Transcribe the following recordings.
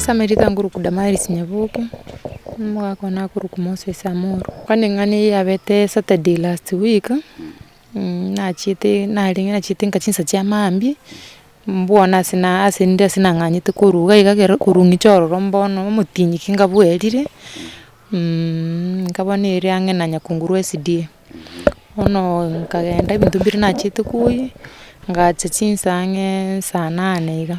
Ase amarieta nkorokwa Damaris Nyaboke, omogaka one akorokwa Moses Amoro. Bono eng'ana eye yabete saturday last week, nachiete narenge nachiete nka chinsa chia mambia, mbwono ase na ase nde ase nang'anyete korwa iga iga ekero korwa ng'iche ororo mbono omotienyi ki nkabwerire, nkabona ere ang'e na Nyakunguru SDA. Bono nkagenda ebinto mbire nachiete koyia, ngacha chinsa ang'e saa nane iga.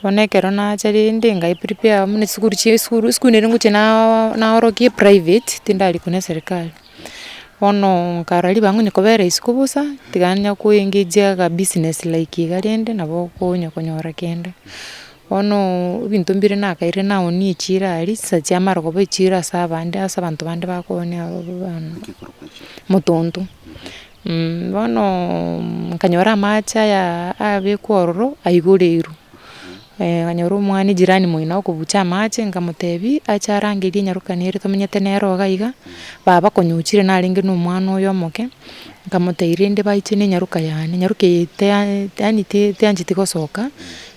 Bono ekero nacha rende nkai prepare buna chisukuru chia esukuru, esukuru nere ngochia naaa naorokia eprivate, tindarikwa na eserekari. Bono nkarora ribaga onye kobera isiko bosa, tiga nya koengage aka business like iga rende nabo okonya konyora kende. Bono ebinto mbire nakaire naonia echiro aria, chinsa chia marogoba echiro ase abande ase abanto bande bakoonia motonto. Bono nkanyora amache aya abekwa ororo aigoreirwe, nkanyora omwana ejirani moino okobucha amache nkamotebia, ache arangerie enyaroka nere tomenyete nere iga iga, baba konya ochire narenge na omwana oyo omoke, nkamotebia rende baiche na enyaroka yane, nyaroka eye tea yaani teancheti gosoka,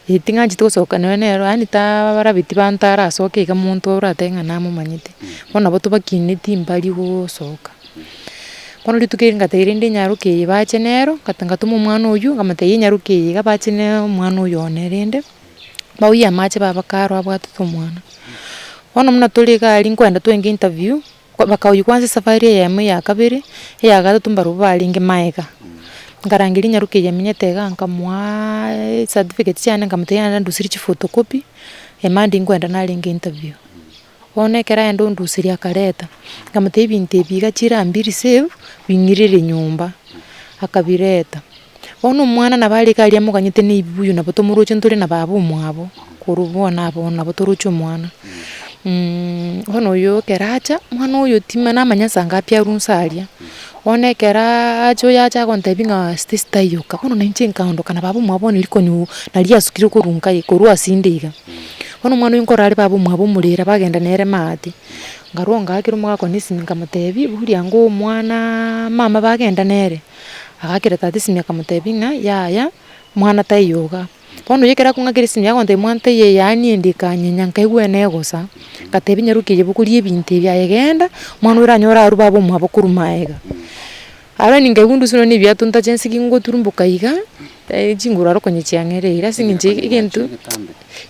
ting'ancheti gosoka nonye nero yaani taarabeti banto arasoke iga monto oratebe ng'a namomanyete, bono nabo tobakineti mbari gosoka. Bono rituko eri ngatebia rende enyaroka eye bache nero, ngata ngatoma omwana oywo, nkamotebia enyaroka eye iga bache na omwana oyo one rende, baoyie amache baba karo abwatete omwana. Bono buna tore iga aria nkoenda twarenge interview, bakaoyia kwanza esafari eyemo eya kabere, eya gatato mbarobwo barenge maega. Nkarangeria enyaroka eye emenyete igaa nkamoaaa ecertificate chiane nkamotebia naende anduserie chiphotocopy, emande nkoenda narenge interview. Bono ekero aenda onduseria akareta, nkamotebia ebinto ebi iga chirambi reserve, bing'irere nyomba, akabireta. Bono omwana nabo arenge aria amoganyete na ebibuyu nabo tomoroche ntore na baba omwabo, korwa bono abwo nabo toroche omwana. Bono oyo ekero acha, mwana oyo tima namanya nsa ngapi arwa nsa aria, bono ekerooo acha oyo acha agontebia ng'a stacy taiyo ka, bono na inche nkaondoka na baba omwabo bono rikonyu nari asukire korwa nka korwa ase inde iga. Bono omwana oyo nkorora are baba omwabo omorere bagenda nere maate, nkarwa ngaakera omogaka one esimi nkamotebia, boria ango omwanaaaa mama bagenda nere, agaakera tata esimi akamotebia ng'a yaya, mwana taiyo igaa. Bono oywo ekero akong'akera esimi agontebia mwana taiyo yaani ende ekanyenya nkaigwa negosa, ngatebia nyaroke eye bogoria ebinto ebi aye genda, omwana oyo oranyore arwe baba omwabo korwa maega. Aro ninkaigwa ndusia nonye na ebiato ntache nsike ngoturumboka iga, chinguru aro konya chiang'ereire ase eng'encho egento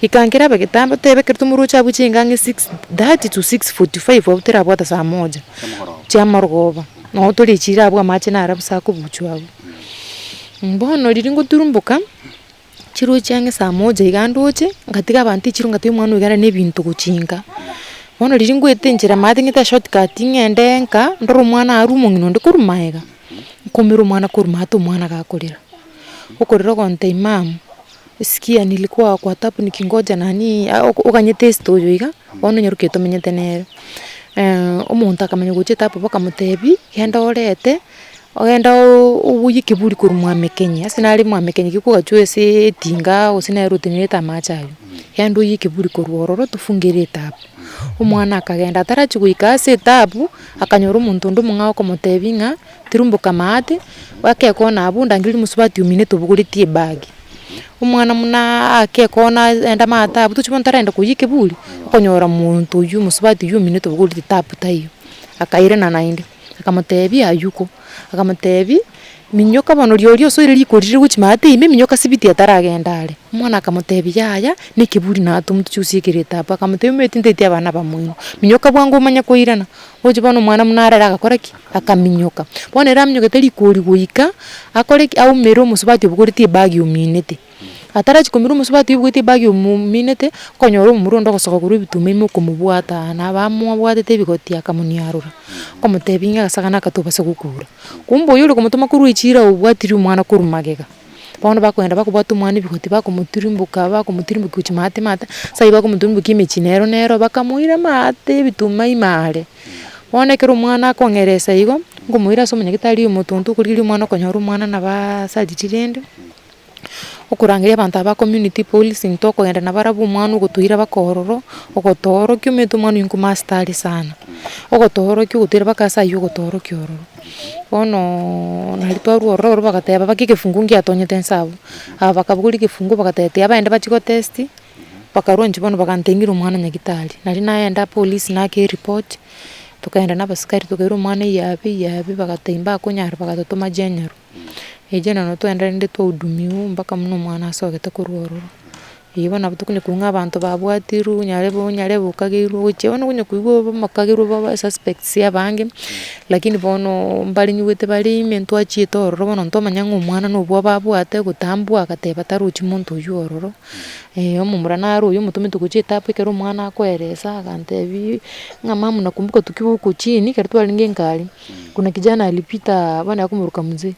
gekankera abe getambe otebe ekero tomoroche abwo chinga ang'e six thirty to six forty five abwo terabwata saa moja, chia marogoba, noo tore echiro abwo amache naro bosa akobuchwa abwo. Bono riria ngoturumboka, chiroche ang'e saa moja iga ndoche, ngatiga abanto echiro ngatebia omwana oyo genda na ebinto gochia nka. Bono riria ngoeta enchera maate ng'ete eshortcut ng'ende nka, ndore omwana arwe omong'ina onde korwa maega, nkoumera omwana korwa maate omwana gakorera, okorera ogontebia mum, sikia nilikuwa kwa tap nikingoja nani oganyete esther oyo iga, bono onyaroke tomenyete nere. Omonto akamanya gocha etapu bakamotebia, genda orete. Ogende obuye ekeburi korwa mwamekenyi, ase nare mwamekenyi gekogachwa ase etinga gose nere otenerete amache aywo, genda oiye ekeburi korwa ororo tofungere etapu. Omwana akagenda atarachia goika ase etapu, akanyora omonto onde omong'ao okomotebia ng'a tirumboka maate, ake ekona abwo ndangereria omosubati omino etobogoretie ebag. Omwana buna aake ekona aende maate abwo tochi bono tarenda koiyia ekeburi, okonyora monto oywo omosubati oywo omino etobogoretie etapu taiyo, akairana naende. Akamotebia ayuko, akamotebia, minyoka bono rirorio osoire rikori rire gochia maate ime minyoka sibiti ataragenda are. Omwana akamotebia yaya, na ekeburi natomwa tochie gosiekera etabu, akamotebia omanyete ntaeti abana abamoino, minyoka bwango omanye koirana, oche bono omwana buna arare agakora ki? Akaminyoka. Bono ere aminyokete rikori goika, akore ki? Aumere omosubati obogoretie ebagi ominete. Atarachia komira omosubati oibwete ebagi omominete, okonyora omomura onde ogosoka korwa ebituma ime okomobwata aa nabo amobwatete ebigoti akamoniarora, okomotebia ng'a agasagane akatobasa gokura. Kumbe oywo ore komotoma korwa echiro obwatirie omwana korwa magega, bono bakogenda bakobwata omwana ebigoti bakomotirimboka bakomotirimbokia gochia maate maate, ase aywo bakomotirimbokia emechie nero nero bakamoira maate ebituma ime are. Bono ekero omwana akong'eresa igo, nkomoira ase omonyagetari omotonto okorigereria omwana okonyora omwana nabo asariri rende. Okorangeria abanto aba community policing tokogenda nabarabwo omwana ogotoira mpaka ororo, ogotoorokia omanyete omwana oyio nkomaster are sana, ogotoorokia ogotoira mpaka ase aywo ogotoorokia ororo. Bonooo nari twarwa ororo barabwo bagateba mpaka ekefungu ngiatonyete nse abwo, aba bakabogoria ekefungu bagateba tiga baende bachie gotesti. Bakarwa inche bono bagantebia ng'ire omwana nyagetari, nari naenda polisi naaka eripoti, tokaenda na abasikari tokaira omwana eyiabe eyiabe bagatebia mbakonyara bagatotoma general. General nabo twaenda rende twahudumiwa mpaka buna omwana asogete korwa ororo. Eeh bono nabo tokonya koigwa ng'a abanto babwatirwe, onyarebe onyarebe okageirwe gochia bono okonya koigwa omokagerwa bwa abasuspects abange, lakini bono mbare nyigwete bare ime ntwachiete ororo bono ntomanya ng'a omwana na obwoba abwate gotambua agateba tarochi monto oywo ororo. Omomura naro oywo omotomete gochia etapu ekero omwana akoeresa agantebiii, ng'a mum nakumbuka tukiwa huko chini ekero twarenge nka aria, kuna kijana alipita bono akomoroka mzee,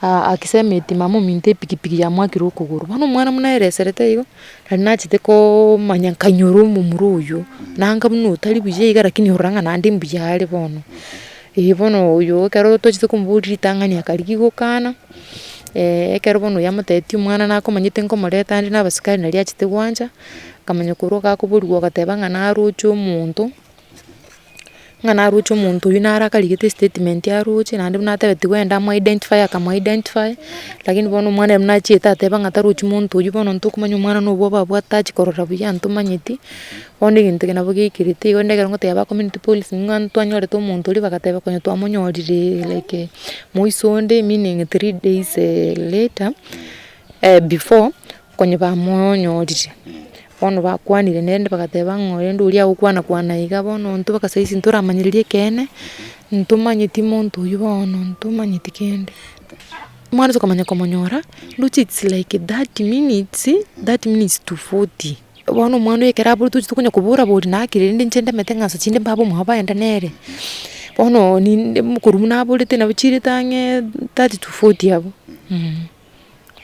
akisema eti mama ominto epikipiki yamwakire okogoro. Bono omwana buna aereserete igo, nari nachete koomanya nkanyora omomura oywo, nanga buna otari buya iga lakini orora ng'a naende mbuya are bono. Eh bono oyo ekero twachete komoboria ritang'ani akarigia gokana, ekero bono oyo amotebetie omwana nakomanyete nkomoreta ande na abasikari nari achete gwancha, akamanya korwa gakoboriwa agateba ng'a naroche omonto, ng'a naroche omonto oywo naro akarigete estatement aroche naende buna atebetigwe aende amo identify akamo identify, lakini bono omwana ere buna achiete ateba ng'a tarochi monto oywo bono ntokomanya omwana na obwoba abwate tachia korora buya ntomanyeti, bono egento eke nabo geikerete igo rende ekero ngoteba ba community policing ng'a ntwanyorete omonto oria bagateba konya twamonyorire like moiso onde meaning 3 days later before, konya bamonyorire. Bono bakwanire nere bagateba ng'a rende oria agokwana kwana iga bono intwe mpaka saisi ntoramanyereria ekeene, ntomanyeti monto oywo bono, ntomanyeti kende. Omwana ase okomanya komonyora, ndoche it's like 30 minutes, 30 minutes to 40. Bono omwana oyo ekero aborete tochi tokonya kobora bori naki rende inche ndemete ng'a nsa chinde mbaba omwabo baenda nere. Bono ninde korwa buna aborete nabo chirete ang'e 30 to 40 abwo.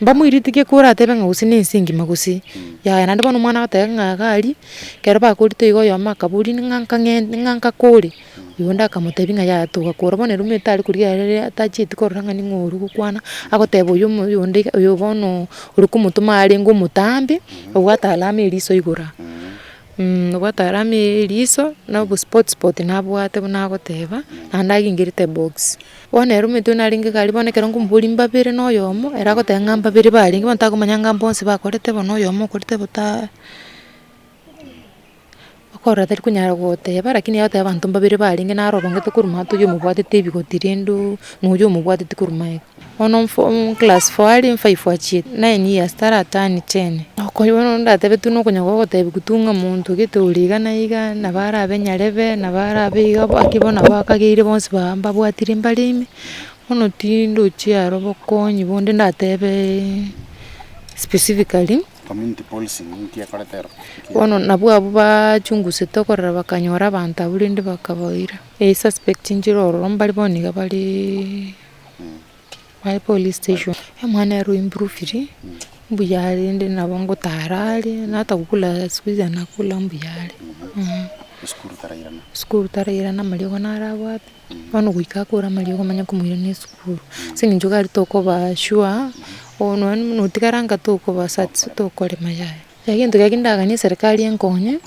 Mbamoireti geka oratebe ng'a gose na ense engima gose, yaya naende bono omwana agoteba ng'a iga aria, ekero bakorete igo oyomo akaboria ng'a nkang'ende ng'a nkakore, oyonde akamotebia ng'a yaya togakora bono ere omanyete tari korigia arere tachieti korora ng'a ning'o oria ogokwana, agoteba oyo omo oyonde iga oyo bono ore komotoma arenge omotambe, obwate alama eriso igoro aa. Obwate alama eriso, na obospot spot nabwate buna agoteba, naende agingerete ebox. Bono ere omanyete buna arenge iga aria bono ekero nkomoboria mbabere na oyomo, ere agoteba ng'a mbabere barenge bono takomanya ng'a mbonsi bakorete bo na oyomo okorete bo taa okorora tari konyara goteba lakini agoteba abanto mbabere barenge naro orongete korwa maate oywo omobwatete ebigoti rende oo na oywo omobwateti korwa magega. Bono mfo class four are five achiete, nine years tara turn ten. Okonya bono ndatebetie buna okonya gogotebiwa tu ng'a monto gete ore iga na iga, nabo arabe nyarebe, nabo arabe iga aki bono nabo akageire bonsi ba mbabwatire mbare ime, bono tindochi aro bokonyi bonde ndatebeeee specifically. Community policing nki ekorete ero? Bono nabwo abwo bachungusete okorora bakanyora abanto abwo rende bakabaira. Esuspect nchire ororo mbare bono iga bareeee. Bare police station, omwana ere oimproviri, mbuya are rende nabo ngotara are, na hata gokula siku hizi anakula mbuya are. Esukuru tarairana. Esukuru tarairana amariogo naro abwate, bono goika akore amariogo omanye komoirania esukuru, ase eng'encho iga aria tokoba sure, oyo nonye buna otigara nka tokoba satis tokorema yaya. Egento keria ndaganie eserekari enkonye,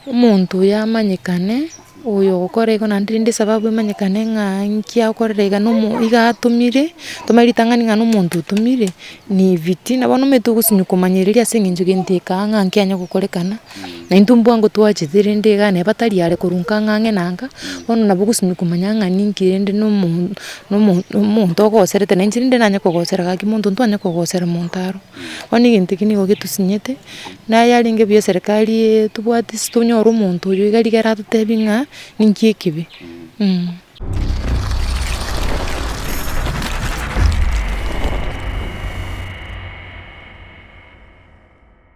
omonto oyo amanyekane, oyo ogokora igo naende rende esababu emanyekane ng'a nki agokorera iga na omo iga atomire, tomanye ritang'ani ng'a na omonto otomire, ni fitina bono omanyete ogosinywa komanyereria ase eng'encho gento eke aa ng'a nkianya gokorekana, na intwe mbwango twachete rende igaa neba tari are korwa nka ng'a ang'e na nka, bono nabo ogosinywa komanya ng'a ninki rende na omo na omo na omonto ogoserete na inche rende nanye kogosera gaki monto ntwanya kogosera monto aro. Bono egento eke nigo getosinyete, naye yarenge buya eserekari etobwatisi tonyore omonto oyo iga rigere atotebi ng'a ninki ekebe.